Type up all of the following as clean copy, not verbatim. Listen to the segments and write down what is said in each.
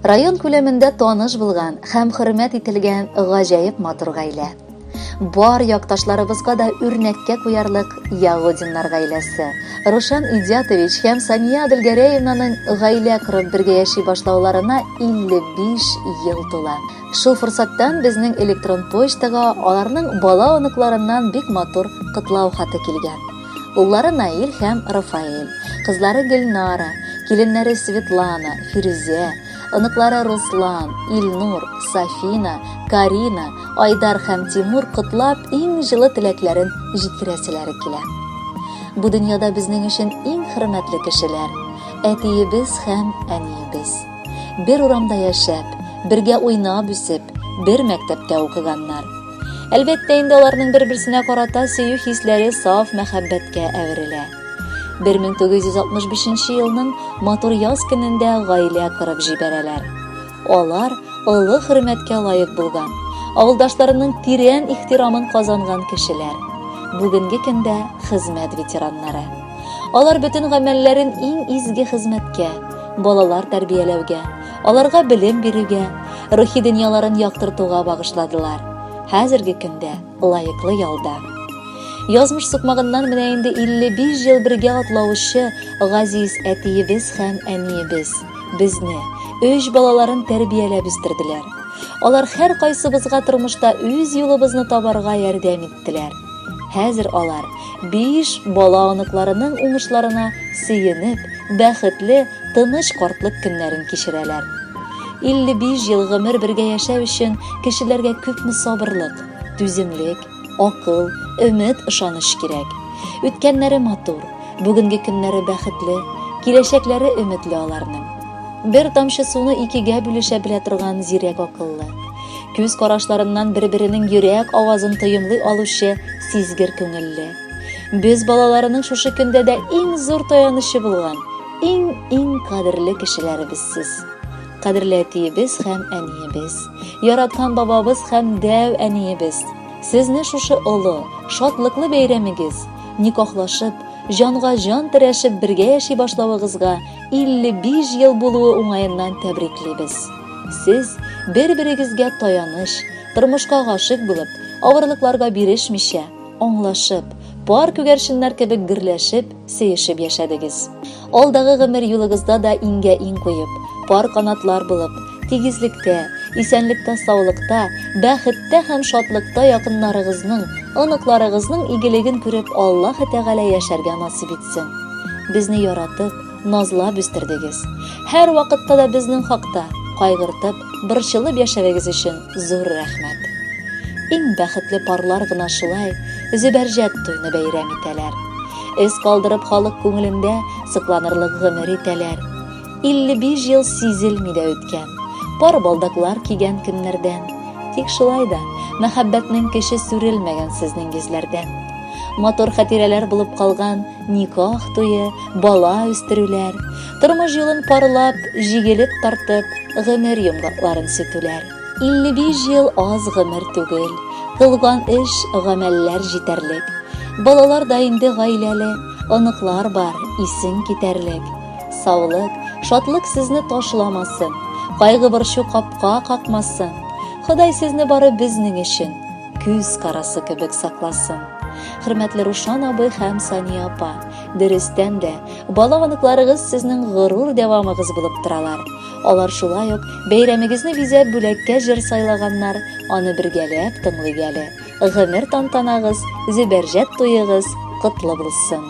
Район күләмендә таныш булган һәм хөрмәт ителгән гаҗәеп матур гаилә. Бар якташларыбызга да үрнәккә куярлык Ягодиннар гаиләсе. Рушан Идиатович һәм Сания Адылгәрәевнаның гаилә корып бергә яши башлауларына 55 ел тула. Шул форсаттан безнең электрон почтага аларның бала-оныкларыннан бик матур котлау хаты килгән. Уллары Наил һәм Рафаэль, кызлары Гөлнара, киленнәре Светлана, Фирүзә, оныклары Руслан, Илнур, Сафина, Карина, Айдар һәм Тимур котлап иң җылы теләкләрен җиткерәселәре килә. Бу дөньяда безнең өчен иң хөрмәтле кешеләр, әтиебез һәм әниебез. Бер урамда яшәп, бергә уйнап үсеп, бер мәктәптә укыганнар. Әлбәттә инде аларның бер-берсенә карата сөю хисләре саф мәхәббәткә әверелә. 1965 елның матур яз көнендә гаилә корып җибәрәләр. Алар олы хөрмәткә лаек булган, авылдашларының тирән ихтирамын казанган кешеләр. Бүгенге көндә хезмәт ветераннары. Алар бөтен гамәлләрен иң изге хезмәткә, балалар тәрбияләүгә, аларга белем бирүгә, рухи дөньяларын яктыртуга багышладылар. Хәзерге көндә лаеклы ялда. Язмыш сукмагыннан менә инде 55 ел бергә атлаучы газиз әтиебез һәм әниебез безне, өч балаларын тәрбияләп үстерделәр. Алар һәркайсыбызга тормышта үз юлыбызны табарга ярдәм иттеләр. Хәзер алар биш бала оныкларының уңышларына сөенеп, бәхетле, тыныч картлык көннәрен кичерәләр. 55 ел гомер бергә яшәү өчен кешеләргә күпме сабырлык, түземлек, акыл, өмет, ышаныч кирәк. Үткәннәре матур, бүгенге көннәре бәхетле, киләчәкләре өметле аларның. Бер тамчы суны икегә бүлешә белә торган зирәк акыллы. Күз карашларыннан бер-беренең йөрәк авазын тоемлый алучы сизгер күңелле. Без балаларының шушы көндә дә иң зур таянычы булган, иң-иң кадерле кешеләребез сез. Кадерле әтиебез һәм әниебез, яраткан бабабыз һәм дәү әниебез. Сезне шушы олы, шатлыклы бәйрәмегез, никахлашып, җанга җан терәшеп бергә яши башлавыгызга 55 ел булуы уңаеннан тәбриклибез. Сез бер-берегезгә таяныч, тормышка гашыйк булып, авырлыкларга бирешмичә, аңлашып, пар күгәрченнәр кебек гөрләшеп, сөешеп яшәдегез. Алдагы гомер юлыгызда да иңгә-иң куеп, пар канатлар булып, тигезлектә, исәнлектә-саулыкта, бәхеттә һәм шатлыкта якыннарыгызның, оныкларыгызның игелеген күреп Аллаһы Тәгалә яшәргә насыйп итсен. Безне яратып, назлап үстердегез. Һәрвакытта да безнең хакта кайгыртып, борчылып яшәвегез өчен зур рәхмәт. Иң бәхетле парлар гына шулай зөбәрҗәт туйны бәйрәм итәләр. Эз калдырып халык күңелендә сокланырлык гомер итәләр. 55 ел сизелми дә үткән. Пар балдаклар кигән көннәрдән. Тик шулай да мәхәббәтнең көче сүрелмәгән сезнең йөзләрдән. Матур хатирәләр булып калган никах туе, бала үстерүләр, тормыш юлын парлап, җигелеп тартып, гомер йомгакларын сүтүләр. 55 ел аз гомер түгел, кылган эш, гамәлләр җитәрлек. Балалар да инде гаиләле, оныклар бар, исең китәрлек. Саулык, шатлык сезне ташламасын, кайгы-борчу капка какмасын. Ходай сезне бары безнең өчен, күз карасы кебек сакласын. Хөрмәтле Рушан абый һәм Сания апа, дөрестән дә, бала оныкларыгыз сезнең горур дәвамыгыз булып торалар. Алар шулай ук бәйрәмегезне бизәп бүләккә җыр сайлаганнар, аны бергәләп тыңлыйк әле. Гомер тантанагыз, зөбәрҗәт туегыз котлы булсын!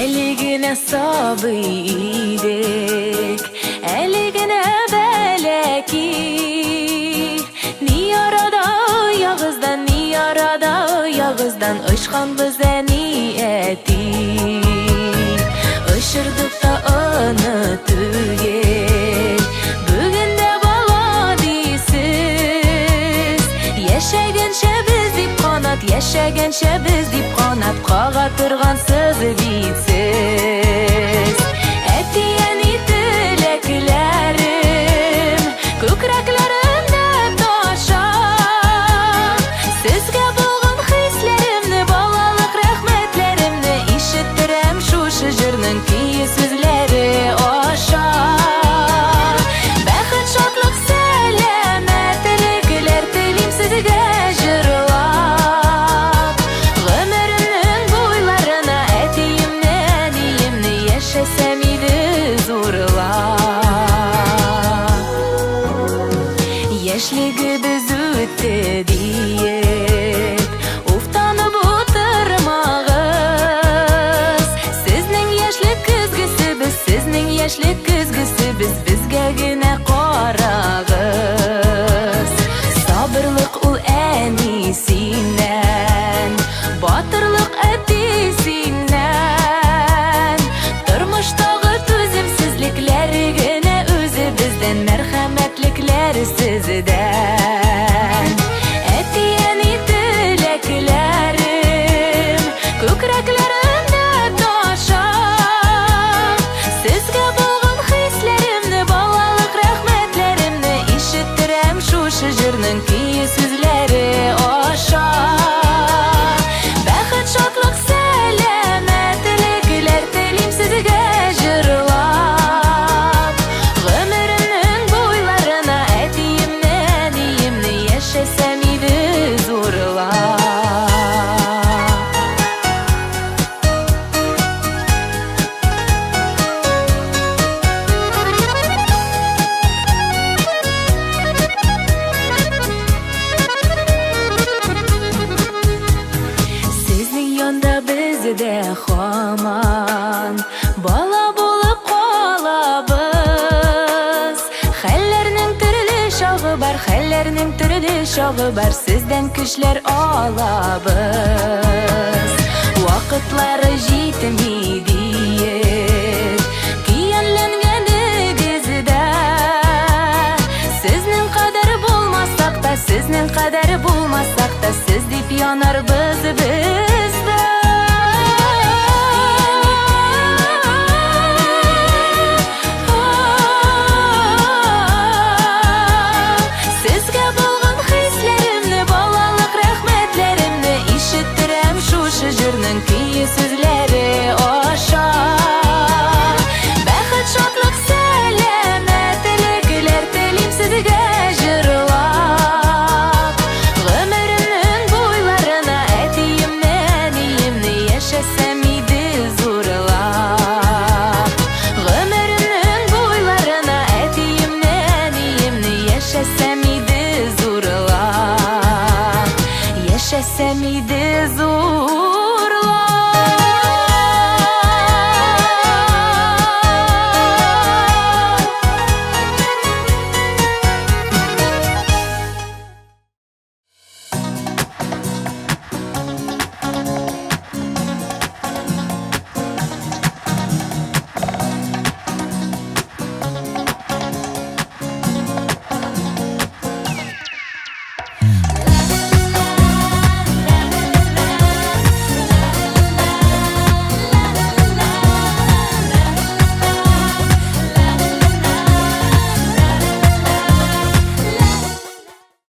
Әле генә сабый идек, әле генә бәләки. Ни арада оягыздан, ни арада оягыздан очканбыз әни, әти. Очырдык та аны түгел, бүген дә бала дисез. Яшәгәнчә Яшәгәнчә без дип канат кага торгансыз бит сез. Әти-әни теләкләрем күкрәкләремдә таша. Сезгә булган хисләремне, балалык рәхмәтләремне ишеттерәм шушы җырның көе сүзләре аша. Бәхет, шатлык, сәламәтлекләр телим сезгә җырлап. Гомеремнең буйларына әтиемне, әниемне яшәсәм иде зурлап. Яшьлегебез үтте диеп, уфтанып утырмагыз. Сезнең яшьлек көзгесе без, сезнең яшьлек көзгесе без, безгә генә карагыз. Сабырлык ул әни синнән, батырлык әти синнән. Тормыштагы түземсезлекләр генә үзебездән, мәрхәмәтлекләр сездән. Әти-әни теләкләрем күкрәкләремдә таша. Сезгә булган хисләремне, балалык рәхмәтләремне ишеттерәм шушы җырның көе сүзләре аша. Бәхет, шатлык, сәламәтлекләр телим сезгә җырлап. Гомеремнең буйларына әтиемне, әниемне яшәсәм иде зурлап. Сезнең янда без дә һаман бала булып калабыз. Хәлләрнең төрле чагы бар, хәлләрнең төрле чагы бар, сездән көчләр алабыз. Вакытлары җитми диеп, көянләнгәнегез дә. Сезнең кадәр булмасак та, сезнең кадәр булмасак та, сез дип янарбыз без дә. Сезгә булган хисләремне, балалык рәхмәтләремне ишеттерәм шушы җырның көе сүзләре аша. Бәхет, шатлык, сәламәтлекләр телим сезгә җырлап. Гомеремнең буйларына әтиемне, әниемне яшәсәм иде зурлап. Гомеремнең буйларына әтиемне, әниемне яшәсәм иде зурлап. Яшәсәм иде зурлап.